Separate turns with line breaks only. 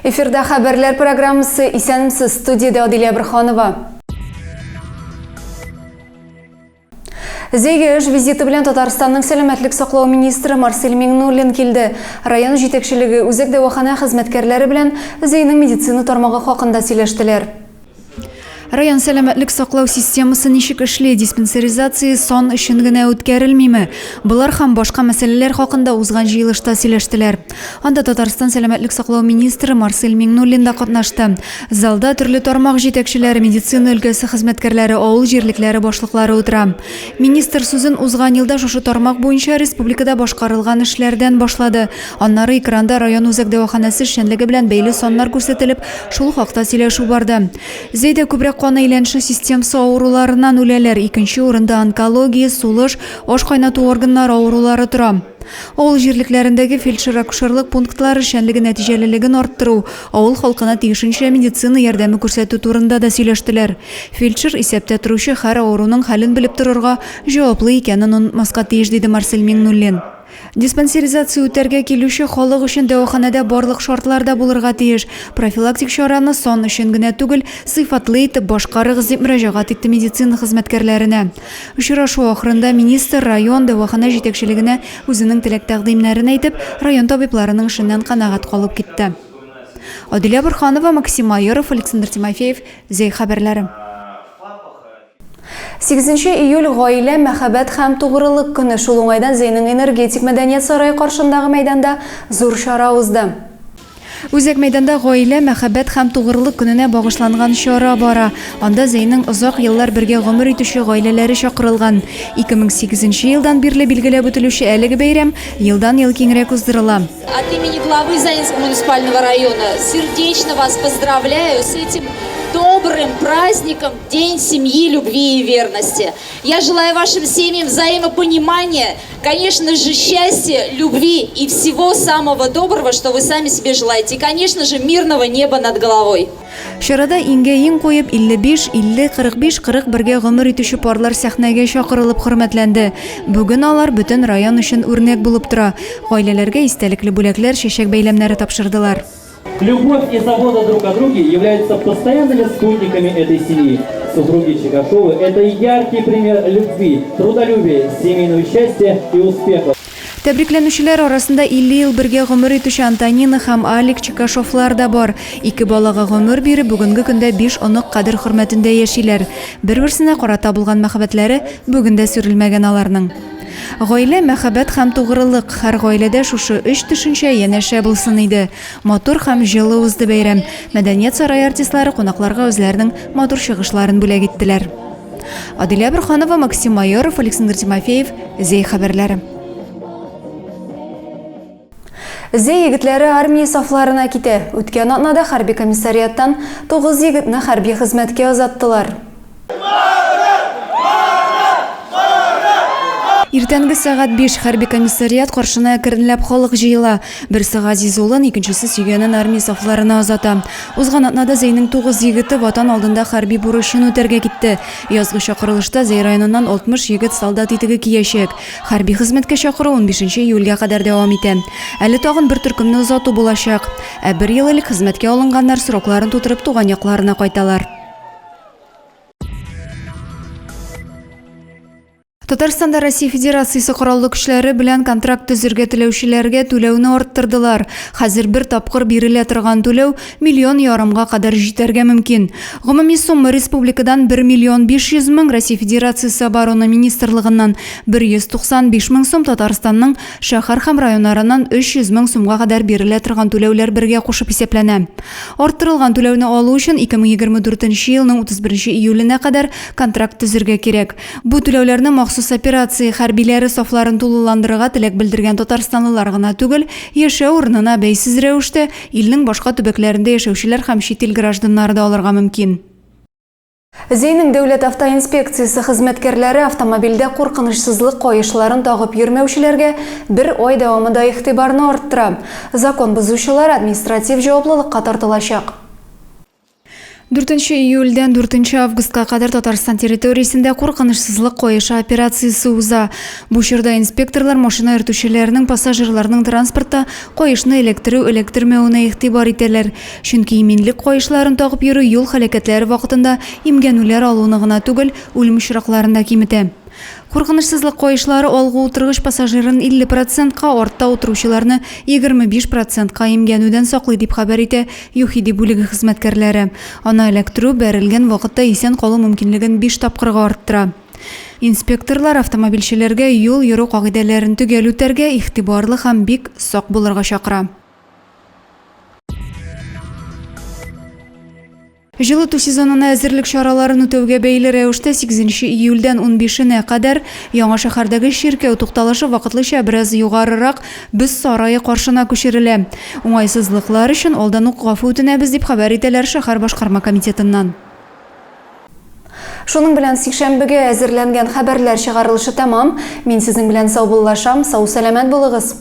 Эфирда хәбәрләр программасы. Исәнмесез, студиядә Адилә Борһанова. Зәйгә эш визиты белән Татарстанның сәламәтлек саклау министры Марсель Миңнуллин килде. Район җитәкчелеге, үзәк дәваханә хезмәткәрләре белән Зәйнең медицина тармагы хакында сөйләштеләр. Район сәламәтлек саклау системасы ничек эшли, диспансеризация сан өчен генә үткәрелмиме? Болар һәм башка мәсьәләләр хакында узган җыелышта сөйләштеләр. Анда Татарстан сәламәтлек саклау министры Марсель Миңнуллин да катнашты. Залда төрле тармак җитәкчеләре, медицина өлкәсе хезмәткәрләре, авыл җирлекләре башлыклары утыра. Министр сүзен узган елда шушы тармак буенча республикада башкарылган эшләрдән башлады. Аннары экранда район үзәк дәваханәсе эшчәнлеге белән бәйле саннар күрсәтелеп, шул хакта сөйләшү барды. Зәйдә күбрәк кан әйләнеше системасы авыруларыннан үләләр, икенче урында онкология, сулыш, аш кайнату органнары авырулары тора. Авыл җирлекләрендәге фельдшер-акушерлык пунктлары эшчәнлеге нәтиҗәлелеген арттыру, авыл халкына тиешенчә медицина ярдәме күрсәтү турында да сөйләштеләр. Фельдшер исәптә торучы һәр авыруның хәлен белеп торырга җаваплы икәнен онытмаска тиеш, диде Марсель Миңнуллин. Диспансеризация үтәргә килүче халык өчен дәваханәдә барлык шартлар да булырга тиеш. Профилактик чараны сан өчен генә түгел, сыйфатлы итеп башкарыгыз, дип мөрәҗәгать итте медицина хезмәткәрләренә. Очрашу ахырында министр район дәваханә җитәкчелегенә үзенең теләк-тәкъдимнәрен әйтеп, район табибларының эшеннән канәгать калып китте. Адилә Борһанова, Максим Майоров, Александр Тимофеев, Зәй хәбәрләре. 8 июль гаилә, мәхәббәт һәм тугрылык көне. Шул уңайдан Зәйнең Энергетик мәдәният сарае каршындагы мәйданда зур чара узды. Үзәк мәйданда Гаилә, мәхәббәт һәм тугрылык көненә багышланган чара бара. Анда Зәйнең озак еллар бергә гомер итүче гаиләләре чакырылган. 2008 елдан бирле билгеләп үтелүче әлеге бәйрәм елдан-ел киңрәк уздырыла.
От имени главы Заинского муниципального района сердечно вас поздравляю с этим добрым праздником День семьи, любви и верности. Я желаю вашим семьям взаимопонимания, конечно же, счастья, любви и всего самого доброго, что вы сами себе желаете. И, конечно же, мирного неба над головой.
Чарада иңгә-иң куеп 55, 50, 45, 40 бергә гомер итүче парлар сәхнәгә чакырылып хөрмәтләнде. Бүген алар бөтен район өчен үрнәк булып тора. Гаиләләргә истәлекле бүләкләр, чәчәк бәйләмнәре тапшырдылар.
Любовь и забота друг о друге являются постоянными спутниками этой семьи. Супруги Чикашовы – это яркий пример любви, трудолюбия, семейного счастья и успеха.
Тәбрикләнүчеләр арасында 50 ел бергә гомер итүче Антонина һәм Алик Чикашовлар да бар. Ике балага гомер биреп, бүгенге көндә биш онык кадер-хөрмәтендә яшиләр. Бер-берсенә карата булган мәхәббәтләре бүген дә сүрелмәгән аларның. Гаилә, мәхәббәт һәм тугрылык, һәр гаиләдә шушы өч төшенчә янәшә булсын иде. Матур һәм җылы узды бәйрәм. Мәдәният сарае артистлары кунакларга үзләренең матур чыгышларын бүләк иттеләр. Адилә Борһанова, Максим Майоров, Александр Тимофеев, Зәй хәбәрләре. Зәй егетләре армия сафларына китә. Үткән атнада хәрби комиссариаттан 9 егетне хәрби хезмәткә озаттылар. Иртәнге сәгать 5 хәрби комиссариат каршына әкренләп халык җыела. Берсе газиз улын, икенчесе сөйгәнен армия сафларына озата. Узган атнада Зәйнең 9 егете Ватан алдында хәрби бурычын үтәргә китте. Язгы чакырылышта Зәй районыннан 60 егет солдат итеге киячәк. Хәрби хезмәткә чакыру 15 июльгә кадәр дәвам итә. Әле тагын бер төркемне озату булачак. Ә бер ел элек хезмәткә алынганнар срокларын тутырып туган якларына кайталар. Татарстанда Россия Федерациясе Кораллы көчләре белән контракт төзергә теләүчеләргә түләүне арттырдылар. Хәзер бер тапкыр бирелә торган түләү миллион ярымга кадәр җитәргә мөмкин. Гомуми сумма республикадан 1 миллион 500 мең, Россия Федерациясе Оборона министрлыгыннан 195 мең сум, Татарстанның шәһәр һәм районнарыннан 300 мең сумга кадәр бирелә торган түләүләр бергә кушып исәпләнә. Арттырылган түләүне алу өчен 2024 елның 31 июленә кадәр контракт төзергә кирәк. Бу түләүләрне махсус операция хәрбиләре сафларын тулыландырырга теләк белдергән татарстанлылар гына түгел, яшәү урынына бәйсез рәвештә илнең башка төбәкләрендә яшәүчеләр һәм чит ил гражданнары да алырга мөмкин. Зәйнең дәүләт автоинспекциясе хезмәткәрләре автомобильдә куркынычсызлык каешларын тагып йөрмәүчеләргә бер ай дәвамында игътибарны арттыра. Закон бозучылар административ җаваплылыкка тартылачак. Дүртенче июльдән дүртенче августка кадәр Татарстан территориясендә куркынычсызлык каешы операциясе уза. Бу чорда инспекторлар машина йөртүчеләрнең, пассажирларның транспортта каешны эләктерү-эләктермәвенә игътибар итәләр. Чөнки иминлек каешларын тагып йөрү юл һәлакәтләре вакытында имгәнүләр алуны гына түгел, үлем очракларын да киметә. Куркынычсызлык каешлары алгы утыргыч пассажирын 50 процентка, артта утыручыларны 25 процентка имгәнүдән саклый, дип хәбәр итә ЮХИДИ бүлеге хезмәткәрләре. Аны эләктерү, бәрелгән вакытта исән калу мөмкинлеген биш тапкырга арттыра. Инспекторлар автомобильчеләргә юл йөрү кагыйдәләрен төгәл үтәргә, игътибарлы һәм бик сак булырга чакыра. Җылыту сезонына әзерлек чараларын үтәүгә бәйле рәвештә 8 июльдән 15-нә кадәр Яңа шәһәрдәге чиркәү тукталышы вакытлыча бераз югарырак Боз сарае каршына күчерелә. Уңайсызлыклар өчен алдан ук гафу үтенәбез, дип хәбәр итәләр шәһәр башкарма комитетыннан. Шуның белән сишәмбегә әзерләнгән хәбәрләр чыгарылышы тәмам. Мин сезнең белән саубуллашам, сау-сәламәт булыгыз!